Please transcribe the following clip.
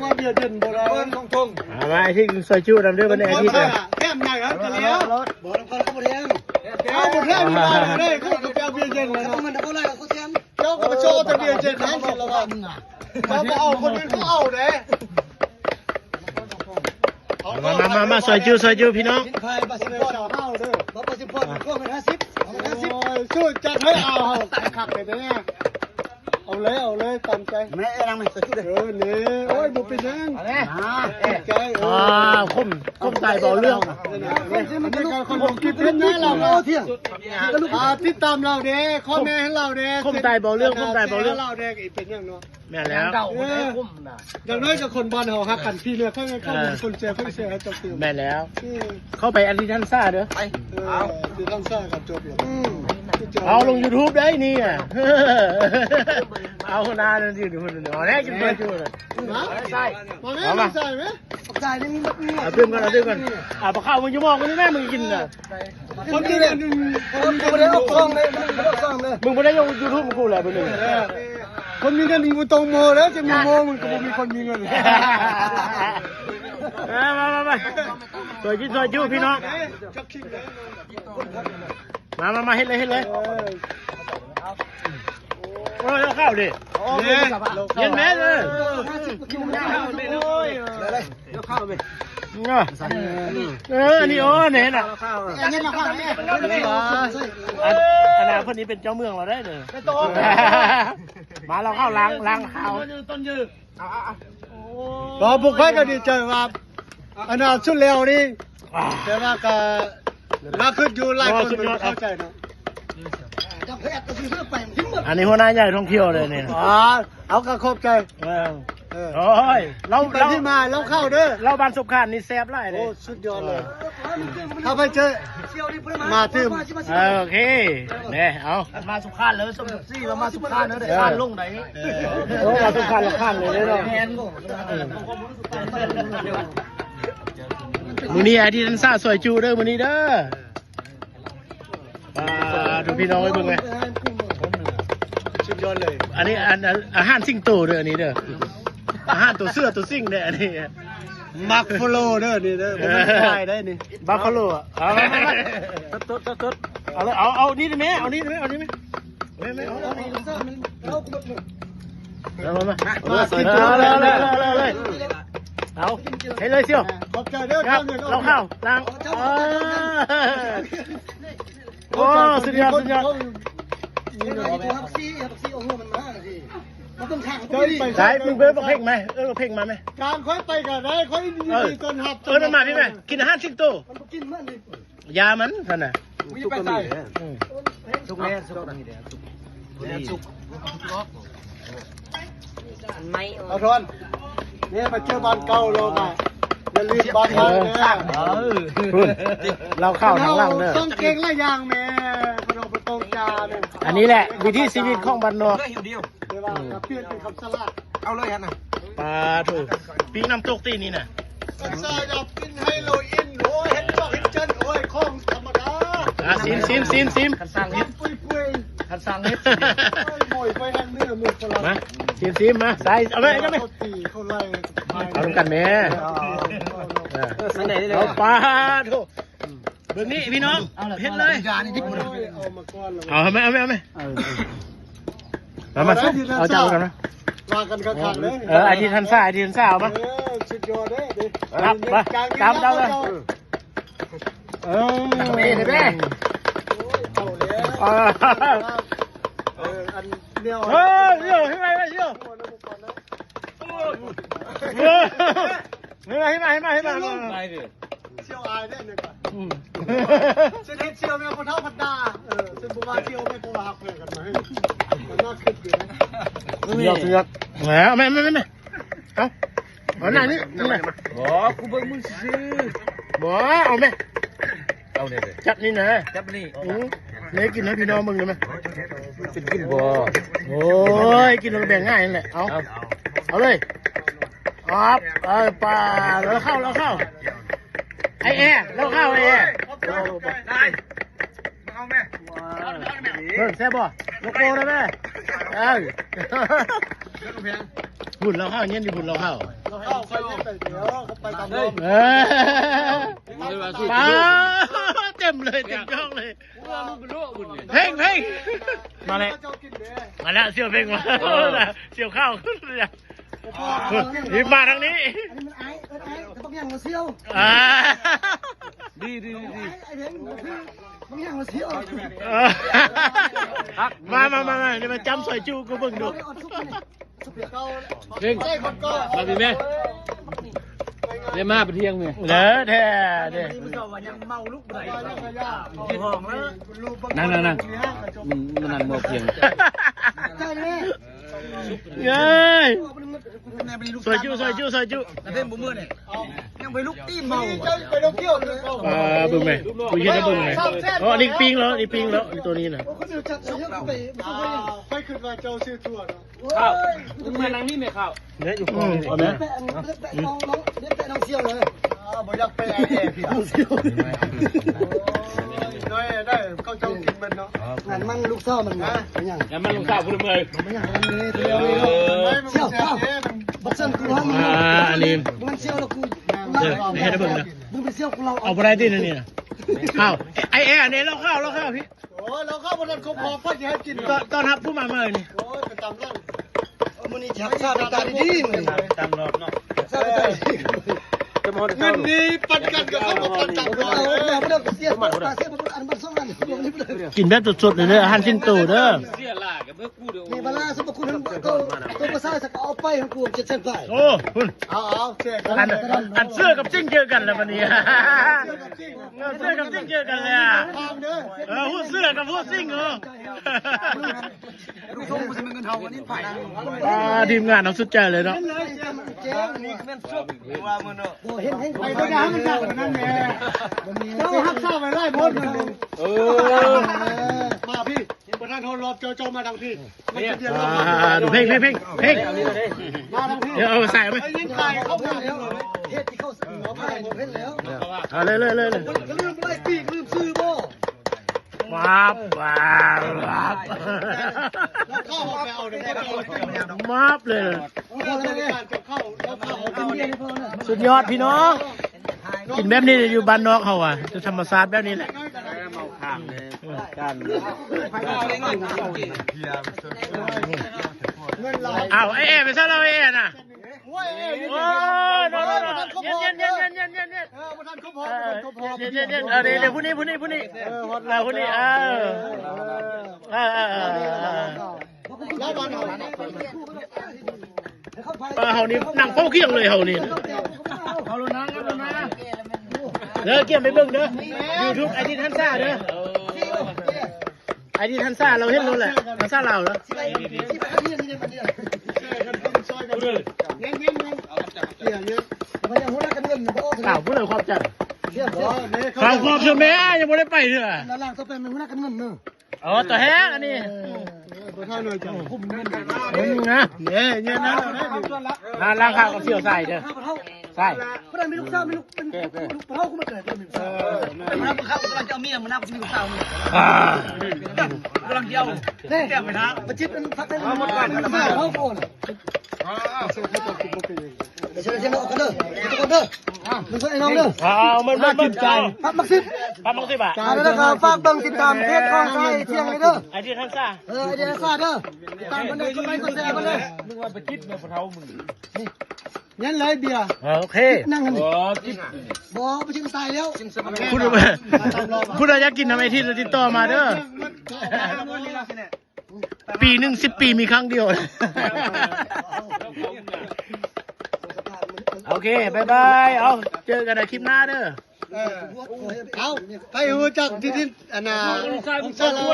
ມາເບຍເຢັນບໍ່ໄດ້ ເບິ່ງທົ່ງໆ ອ່າ ມາອາທິດຊ່ອຍຈຸນຳເດີ ບັດນີ້ອາທິດ ແຖມໃຫຍ່ແລ້ວ ບໍ່ນຳເຂົາບໍ່ແຖມ ເອົາບໍ່ແຖມຢູ່ແລ້ວເດ້ ເຂົາກໍໄປເອົາເບຍເຢັນແລ້ວເນາະ ເຈົ້າກໍໄປໂຊແຕ່ເບຍເຢັນຫັ້ນສິລະວັນ ເຈົ້າບໍ່ເອົາ ຄົນອື່ນເຂົາເອົາເດ້. ມາ ມາ ມາ ມາ ຊ່ອຍຈຸ ຊ່ອຍຈຸ ພີ່ນ້ອງ ໂອ້ຍ ສູ້ຈັດໃຫ້ເອົາ ຄັກໆ ເລີຍເດ້. ເອົາເລີຍ ເອົາເລີຍ ຕາມໃຈ ແມ່ນາງແມ່ນ ເອີ ນີ້ ໂອ້ຍ ບໍ່ເປັນຫຍັງ ເອົາແລ້ວ ໃຈ ເອີ ອ່າ ຄົມ ຄົມຕາຍບໍ່ເລື່ອງ ຄົນລົງຄລິບເຫັນນະ ລາວ ອ່າ ຕິດຕາມລາວແດ່ ຄອມເມັນໃຫ້ລາວແດ່ ຄົມຕາຍບໍ່ເລື່ອງ ຄົມຕາຍບໍ່ເລື່ອງ ລາວແດ່ ເປັນຫຍັງເນາະ ແມ່ນແລ້ວ ເອີ ຢ່າງໜ້ອຍກໍຄົນບ້ານເຮົາຮັກກັນ ພີ່ເນຍ ເຂົາເຂົາຄົນແຊ ເຂົາແຊໃຫ້ເຈົ້າຕື່ມ ແມ່ນແລ້ວ ເອີ ເຂົ້າໄປອາທິດທັນຊາເດີ ໄປ ເອີ ອາທິດທັນຊາກໍຈົບແລ້ວ ເອົາລົງຢູທູບໄດ້ນີ້ ເອົາໜ້ານັ້ນຊິ ເອົາແນ່ກິນເປີດຢູ່ ມາ ມາແມ່ ມາ ໃສ່ແມ່ ໃສ່ນີ້ມີໝົດນີ້ ເອົາຕື່ມກ່ອນ ເອົາຕື່ມກ່ອນ ເອົາປາເຂົ້າ ມຶງຢູ່ໝໍ້ນີ້ແມ່ ມຶງກິນນະ ຄົນມີເງິນ ເອີ ບໍ່ໄດ້ອອກຊ່ອງເລີຍ ບໍ່ໄດ້ອອກຊ່ອງເລີຍ ມຶງບໍ່ໄດ້ລົງຢູທູບກູແຫຼະ ເອີ ຄົນມີເງິນບໍ່ຕ້ອງໂມ້ເດີ ຊິມາໂມ້ມັນກໍບໍ່ມີຄົນມີເງິນ ເອີ ມາ ມາ ມາ ຊ່ອຍກິນຊ່ອຍຈຸພີ່ນ້ອງ ມາ ມາ ມາ ເຮັດເລີຍ ເຮັດເລີຍ ເອີ ໂອ້ຍ ເອົາເຂົ້າເດ້ ເອີ ເຢັນແມ່ເດີ ເອີ ອັນນີ້ ໂອ້ ນີ້ນະ ອັນ ອັນນາເພິ່ນນີ້ເປັນເຈົ້າເມືອງລາວໄດ້ເດີ ມາ ລາວເຂົ້າ ລ້າງ ລ້າງເຂົ້າ ບໍ່ ພວກຂ້ອຍກໍດີໃຈວ່າ ອັນນັ້ນສຸດແລ້ວນີ້ ແຕ່ວ່າກໍໜ້າຄຶດຢູ່ ຫຼາຍຄົນບໍ່ເຂົ້າໃຈເນາະ ອັນນີ້ຫົວໜ້າໃຫຍ່ທ່ອງທ່ຽວເລີຍນີ້ ອໍ ເອົາ ກໍຂອບໃຈ ເອີ ເອີ ໂອ້ຍ ລາວ ທີ່ໄປທີ່ມາ ລາວເຂົ້າເດີ ລາວບ້ານສົບຄານນີ້ແຊບຫຼາຍເດ້ ໂອ້ ສຸດຍອດເລີຍ ຖ້າໄປເຈີ ມາຕື່ມ ເອີ ໂອເຄ ແນ່ ເອົາ ມາສຸຂານເລີຍ ສົມສິບສີ່ ມາສຸຂານເລີຍ ເອີ ຄານລົງໄດ ເອີ ໂອ້ ມາສຸຂານ ລະຄານເລີຍເນາະ ແມ່ນ ມື້ນີ້ອາທິດທັນຊາຊ່ອຍຈຸເດີ ມື້ນີ້ເດີ ອ່າ ທຸກພີ່ນ້ອງເອີຍ ເບິ່ງແມ ສຸດຍອດເລີຍ ອັນນີ້ ອັນ ອາຫານສິງໂຕເດີ ອັນນີ້ເດີ ອາຫານໂຕເສືອໂຕສິງເດີ ອັນນີ້ ບັບຟາໂລເດີ ນີ້ເດີ ບໍ່ແມ່ນຄວາຍເດີນີ້ ບັບຟາໂລ ເອົາ ເອົາ ເອົານີ້ໄດ້ແມ ເອົານີ້ໄດ້ແມ ເອົານີ້ໄດ້ແມ ແມ່ ແມ່ ເອົາ ເອົາ ເອົາ ເອົາ ເອົາ ເອົາ ເອົາ ເອົາ ເອົາ ເອົາ ເອົາ ເອົາ ເອົາ ເອົາ ເຮັດເລີຍສ່ຽວ ຂອບໃຈເດີ ລາວເຂົ້າ ລ້າງ ເອີ ໂອ້ ສຸດຍອດ ສຸດຍອດ ໃສ່ ມຶງເບິ່ງບັກເພັງມາ ເອີ ບັກເພັງມາແມ ການຂ້ອຍໄປກໍໄດ້ ຂ້ອຍຍິນດີຕ້ອນຮັບ ເອີ ເອີ້ນມັນມາພີ່ແມ ກິນອາຫານສິງໂຕ ມັນບໍ່ກິນມັນນີ້ ຢ່າມັນຊັ້ນນະ ມັນໄປໃສ ອືມ ສຸກແລ້ວ ສຸກແລ້ວ ສຸກແລ້ວ ສຸກ ເອົາທອນ ນີ້ມາເຈີບ້ານເກົ່າລາວນະ ຢ່າລືມບ້ານເຮົາເດີ ເອີ ພຸ້ນ ລາວເຂົ້າທາງຫຼັງເດີ ສັງເກດຫຼາຍຢ່າງແມ່ ເພິ່ນເອົາໄປຕ້ອງຈາເດີ ອັນນີ້ແຫຼະວິຖີຊີວິດຂອງບ້ານນອກ ແຕ່ວ່າກໍປ່ຽນເປັນຄຳສະຫຼາດ ເອົາເລີຍຫັ້ນນະ ປາໂທ້ ປີ້ງນ້ຳຕົກຕິນີ້ນະ ກັນຊາຢາກິນໄຮໂລອິນ ໂອ້ຍ ເຫັນຈອກເຫັນເຈິນ ໂອ້ຍ ຂອງທຳມະດາ ອ່າ ຊີມ ຊີມ ຊີມ ຊີມ ຄັນສັ່ງເຮັດ ປຸຍໆ ຄັນສັ່ງເຮັດ ໂອ້ຍ ໂມຍໄປທາງເໜືອ ໂມຍຝຣັ່ງ ມາ ຊີມ ຊີມ ມາ ໃສ່ ເອົາໄວ້ ເອົາໄວ້ ເຂົາຕີ ເຂົາໄລ່ ເອົານຳກັນແມ້ ເອີ ເອີ ເອົາ ປາໂທ້ ເບິ່ງນີ້ພີ່ນ້ອງ ເຮັດເລີຍ ເອົາມາກ່ອນ ເອົາແມ່ ເອົາແມ່ ເອົາແມ່ ເອີ ມາ ມາ ເອົາເຈົ້າກ່ອນນະ ວ່າກັນຄັກໆເລີຍ ເອີ ອາທິດທັນຊາ ອາທິດທັນຊາ ເອົາມາ ເອີ ສຸດຍອດເດ້ ມາ ຕາມເຈົ້າເລີຍ ເອີ ເດ້ ເດ້ ເອີ ເອີ ອັນດຽວ ເອີ ດຽວ ເຮັດໄວ້ ດຽວ ເອີ ເຮັດໄວ້ ເຮັດໄວ້ ເຮັດໄວ້ ໄປເດີ ສ່ຽວອາຍເດ້ ອືມ ເຊິ່ງເຮັດສ່ຽວແມ່ນຜູ້ເຖົ້າພັນດາ ເອີ ເຊິ່ງບໍ່ວ່າສ່ຽວແມ່ນຜູ້ວ່າຮັກແພງກັນມາ ເອີ ມັນໜ້າຄິດຢູ່ນະ ສຸດຍອດ ສຸດຍອດ ແໝ ແມ່ ແມ່ ແມ່ ເອົາ ເອົາໜ້ານີ້ ນີ້ນະ ບໍ່ ກູເບິ່ງມຶງຊື່ໆ ບໍ່ ເອົາແມ່ ເອົານີ້ເດີ ຈັບນີ້ນະ ຈັບນີ້ ອືມ ແມ່ກິນໃຫ້ພີ່ນ້ອງເບິ່ງໄດ້ໄໝ ເປັນກິນບໍ່ ໂອ້ຍ ກິນແລ້ວກໍແບ່ງງ່າຍນັ້ນແຫຼະ ເອົາ ເອົາ ເອົາເລີຍ ອອບ ເອີ ປາ ແລ້ວເຂົ້າ ແລ້ວເຂົ້າ ໄອ້ແອ ແລ້ວເຂົ້າ ໄອ້ແອ ໄດ້ ມາເອົາແມ່ ເບິ່ງແຊບບໍ່ ໂລໂກ້ໄດ້ແມ່ ເອີ ພຸ້ນ ແລ້ວເຂົ້າ ເຢັນຢູ່ພຸ້ນ ແລ້ວເຂົ້າ ເອີ ປາ ເຕັມເລີຍ ເຕັມຈ້ອງເລີຍ ເພັງ ເພັງ ມາແລ້ວ ມາແລ້ວ ສ່ຽວເພັງມາ ສ່ຽວເຂົ້າ ນີ້ມາທາງນີ້ ອັນນີ້ມັນອ້າຍ ເອີ້ນອ້າຍ ແຕ່ບັກຫຍັງວ່າສ່ຽວ ອ່າ ດີ ດີ ດີ ອ້າຍ ອ້າຍເພັງ ບັກຫຍັງວ່າສ່ຽວ ເອີ ມາ ມາ ມາ ມາ ນີ້ມາຈ້ຳຊອຍຈຸກູເບິ່ງດູ ເພັງ ມາພີ້ແມ່ ໄດ້ມາໄປທ່ຽງແມ່ ເດີແທ້ເດີ ມື້ເຊົ້າວ່າຍັງເມົາລຸກບໍ່ໄດ້ ຫ້ອງແລ້ວ ນັ່ງ ນັ່ງ ນັ່ງ ອືມ ມານັ່ງເມົາທ່ຽງ ເອີຍ ຊອຍຈຸ ຊອຍຈຸ ຊອຍຈຸ ແຕ່ເພິ່ນບໍ່ມື້ນີ້ ຍັງໄປລຸກຕີນເມົາ ເຈົ້າໄປລົງທ່ຽວ ອ່າ ເບິ່ງແມ່ ກູເຮັດໃຫ້ເບິ່ງແມ່ ອໍ ນີ້ປີ້ງແລ້ວ ນີ້ປີ້ງແລ້ວ ນີ້ໂຕນີ້ນະ ຂ້ອຍຄິດວ່າເຈົ້າຊື້ທົ່ວເນາະ ເຂົ້າ ມານັ່ງນີ້ແມ່ ເຂົ້າ ເນຍ ຢູ່ ອືມ ເອົາແມ່ ແປະ ແປະນ້ອງ ນ້ອງ ແປະນ້ອງສ່ຽວເລີຍ ອ່າ ບໍ່ຢາກແປະ ນ້ອງສ່ຽວ ໂດຍ ໄດ້ ເຂົາເຈົ້າກິນເບິດເນາະ ງານມັນລູກສາວມັນ ຫະ ເປັນຫຍັງ ງານມັນລູກສາວຜູ້ລະເມີ ເອີ ສ່ຽວ ເຂົ້າ ບັດຊັ້ນກູເຮົາ ອ່າ ອັນນີ້ ມັນສ່ຽວແລ້ວກູ ເອີ ເຮັດໃຫ້ເບິ່ງນະ ມຶງເປັນສ່ຽວກູ ເອົາບໍ່ໄດ້ຕິ ອັນນີ້ນະ ເຂົ້າ ໄອ້ແອ ອັນນີ້ເລົ່າເຂົ້າ ເລົ່າເຂົ້າພີ້ ໂອ້ຍ ເຮົາເຂົ້າບໍ່ທັນຄົບຮອບ ເພິ່ນຊິໃຫ້ກິນ ຕ້ອນ ຕ້ອນຮັບຜູ້ມາໃໝ່ນີ້ ໂອ້ຍ ໄປຕຳລັງ ເອີ ມື້ນີ້ຊິຮັກສາໜ້າຕາດີໆ ມື້ນີ້ ຕາມຮອບເນາະ ຮັກສາໜ້າຕາດີ ຈະມາຮອດ ເງິນນີ້ປັນກັນກັບເຂົາ ບໍ່ປັນຕາມຮອບ ເອົາ ເອົາ ເອົາ ເອົາ ເສຍ ເສຍ ອັນບັດສອງອັນ ກິນແບບສົດໆເລີຍເດີ ອາຫານຊິ້ນໂຕເດີ ເສຍຫຼາຍກັບເບີກູເດີ ມີເວລາສົມພະຄຸນ ໂຕ ໂຕບໍ່ໃຊ້ ສັກເອົາໄປ ຂອງກູ ເຈັດແສນປາຍ ໂອ້ ພຸ້ນ ເອົາ ເອົາ ເສຍກັນ ອັນ ອັນເສື້ອກັບຈິ້ງເຈີກັນແລ້ວບັດນີ້ ເສື້ອກັບຈິ້ງ ເອີ ເສື້ອກັບຈິ້ງເຈີກັນແລ້ວ ເອີ ຮູ້ເສື້ອກັບຮູ້ຈິ້ງ ເອີ ລູກຊົງບໍ່ຊິມີເງິນເຮົາ ອັນນີ້ໄປ ອ່າ ທີມງານເຮົາສຸດໃຈເລີຍເນາະ ເຈົ້າຮັກສາໄວ້ຫຼາຍຄົນ ເອີ ມາພີ້ ບໍ່ທັນຮອດຮອບ ເຈົ້າ ເຈົ້າມາທາງພີ້ ມັນຊິເດຍນ ອ່າ ເພງ ເພງ ເພງ ເພງ ມາທາງພີ້ ເອົາໃສ່ໄປ ໄປຍິງໄກ່ເຂົ້າເມືອງເລີຍ ເຮັດທີ່ເຂົາເສນອໄປເຫັນແລ້ວ ເອົາເລີຍ ເລີຍ ເລີຍ ເລີຍ ກະລືມໄລ່ປີກ ລືມຊື່ບໍ່? ມາບ ມາບ ມາບເລີຍ ສຸດຍອດພີ່ນ້ອງ ກິນແບບນີ້ຢູ່ບ້ານນອກເຮົາອະ ທຳມະຊາດແບບນີ້ແຫຼະ ອ້າວ ໄອ້ແອໄປໃສລະ ໄອ້ແອນະ? ໂອ້ຍ ໂອ້ຍ ເຢັນໆ ເຢັນໆ ເຢັນໆ ເອີ ບໍ່ທັນຄົບຮອບ ບໍ່ທັນຄົບຮອບ ເຢັນໆ ເອີ ເດ ເດ ຜູ້ນີ້ ຜູ້ນີ້ ຜູ້ນີ້ ເອີ ຮອດແລ້ວ ຜູ້ນີ້ ເອີ ເອີ ເອີ ເອີ ເອີ ເຮົານີ້ນັ່ງເຝົ້າຄຽງເລີຍ ເຮົານີ້ ເຮົາລົງນາ ເຮົາລົງນາ ເດີ ກຽມໄປເບິ່ງເດີ ຢູທູບ ອາທິດ ຫັນສາ ເດີ. ໄອ້ທີ່ທັນຊາ ລາວເຫັນໂລດແຫຼະ ທັນຊາລາວເນາະ ລາວຜູ້ໃດຂອບໃຈ ເຂົາຂອບຢູ່ແມ່ ຍັງບໍ່ໄດ້ໄປເທື່ອ ເອີ ຕົວແຮງອັນນີ້ ເອີ ບໍ່ເທົ່າໜ້ອຍຈັງ ເອີ ນະ ເອີ ເອີ ນະ ນະ ລ້າງຂາວກັບສ່ຽວໃສ່ເດີ ໃຊ່ ຜູ້ໃດມີລູກສາວ ມີລູກເປັນ ເອີ ລູກເຖົ້າ ເອີ ມານຳເຂົາກຳລັງຈະເອົາເມຍ ມານຳມີລູກສາວນີ້ ອ່າ ກຳລັງຈະເອົາ ແຕ່ງໄປນະ ປະຈິດມັນພັກໄດ້ ເອົາໝົດກ່ອນ ເອົາກ່ອນ ອ່າ ເຊີນ ເຊີນ ເຊີນອອກກັນເດີ ທຸກຄົນເດີ ມັນຊ່ວຍນ້ອງເດີ ອ່າ ມັນ ມັນ ມັນ ປັບມັກສິດ ປັບມັກສິດບາດ ອ່າ ແລ້ວກໍຝາກເບິ່ງຕິດຕາມເພຈຂອງໄອ້ທ່ຽງເດີ ໄອ້ທີ່ທັນຊາ ເອີ ໄອ້ທີ່ທັນຊາເດີ ຕິດຕາມເພິ່ນເດີ ກົດໄລກ໌ ກົດແຊເພິ່ນເດີ ນຶກວ່າປະຈິດແມ່ນຜູ້ເຖົ້າມຶງ ຍັງຫຼາຍເບຍ ເອີ ໂອເຄ ນັ່ງຫັ້ນ ບໍ່ ບໍ່ໄປກິນຕາຍແລ້ວ ຜູ້ໃດ ຜູ້ໃດຢາກກິນນຳໄອ້ທິດ ຕິດຕໍ່ມາເດີ ປີໜຶ່ງ ສິບປີມີຄັ້ງດຽວ ໂອເຄ ບາຍບາຍ ເອົາ ເຈີກັນໃນຄລິບໜ້າເດີ ເອີ ເອົາ ໃຜຮູ້ຈັກທີ່ດິນ ອັນນ່າ